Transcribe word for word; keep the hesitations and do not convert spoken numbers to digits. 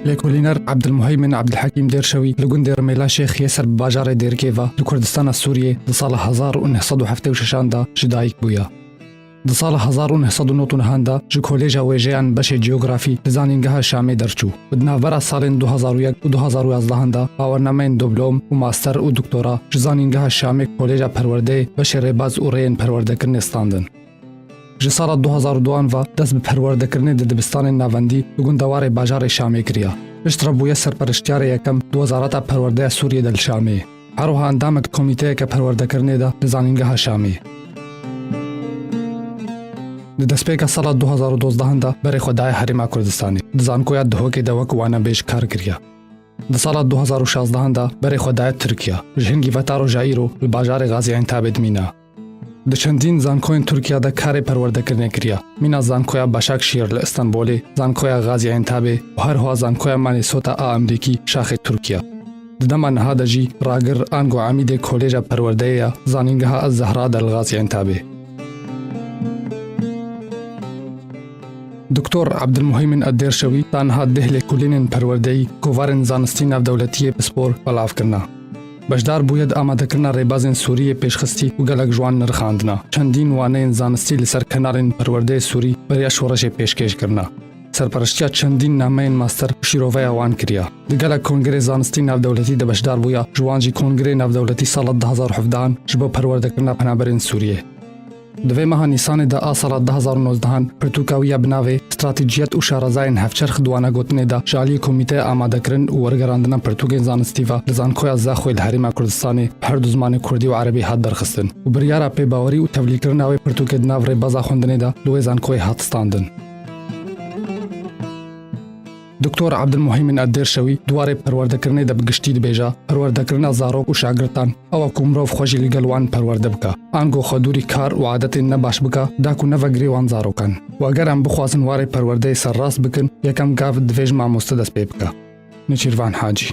Lêkolîner Ebdilmuheymin Ebdilhekîm Dêrşewî li gundê Rimêla Şêxiyê ser bi bajarê Dêrikê ve li Kurdistana Sûriyê di sala hezar û neh sed û heftê û şeşan de ji dayik bûye. Di sala hezar û neh sed û nod û nehan de ji Kolêja Wêjeyan beşê Ciyografî li Zanîngeha Şamê derçû û di navbera salên du hazar û yek û du hazar û yazdehan de bawernameyên diplom û master û doktora ji Zanîngeha Şamê Kolêja Perwerdeyê beşê rêbaz û rêyên perwerdekirinê standin. Ji sala du hazar û duan ve dest bi perwerdekirinê di dibistanên navendî li gundewarê bajarê Şamê kiriye. Piştre bûye serperiştiyarê yekem di Wezareta Perwerdeya Sûriyê de li Şamê. Her wiha endamek komîteyeke perwerdekirinê de li Zanîngeha Şamê. Di destpêka sala du hazar û dozdehan de berê xwe daye Herêma Kurdistanê. Di Zankoya Duhokê de wek wanebêj kar kiriye. Di sala du hazar û şazdehan de berê xwe daye Tirkiye. Ji hingî ve ta roja îro li bajarê Gazientabê dimîne. Di çendîn zankoyên Tirkiye de karê perwerdekirinê kiriye. Mîna Zankoya Başakşehir li Îstanbulê, Zankoya Gazientabê û her wiha Zankoya Minnesota a Amerîkî şaxê Tirkiye. Di dema niha de jî ragir ango emîdê Kolêja Perwerdeyê ya Zanîngeha Ez Zehra de li Gazientabê. Doktor Ebdilmuheymin Eddêrşewî ta niha deh lêkolînên perwerdeyî, kovarên zanistî navdewletiyê pispor belav kirine. Beşdar bûye di amadekirina rêbazên Sûriyê pêşxistî û gelek ji wan nirxandine. Çendîn waneyên zanistî li ser kenarên perwerdeyê Sûrî beriya şoreşê pêşkêş kirine. Serpereştiya çendîn nameyên master û şîroveya wan kiriye. Di gelek kongrê zanistî navdewletî de beşdar bûye, ji wan jî Kongrê Navdewletî sala du hazar û hevdehan ji bo perwerdekirina penaberên Sûriyê. Di vê meha Nîsanê de a sala du hazar û nozdehan pirtûka wî ya bi navê Stratejiyet û Şarezayên Hevçerx di wanegotinê de ji aliyê Komîteya Amadekirin û Wergerandina Pirtûkên Zanistî ve li Zankoya Zaxoyê li Herêma Kurdistanê bi her du zimanê Kurdî û Erebî hat derxistin û biryara pêbawerî û tevlîkirina wê pirtûkê di nav rêbeza xwendinê de li wê zankoyê hat standin. Doktor Ebdilmuhîmin Eddêrşewî di warê perwerdekirinê de bi giştî dibêje, perwerdekirina zarok û şagirtan ew e ku mirov xwe jî li gel wan perwerde bike. Ango xwe dûrî kar û adetên nebaş bike, da ku neve girê wan zarokan. Û eger em bixwazin warê perwerdeyê serrast bikin, yekem gav divê ji mamoste dest pê bike. Nêçîrvan Hacî.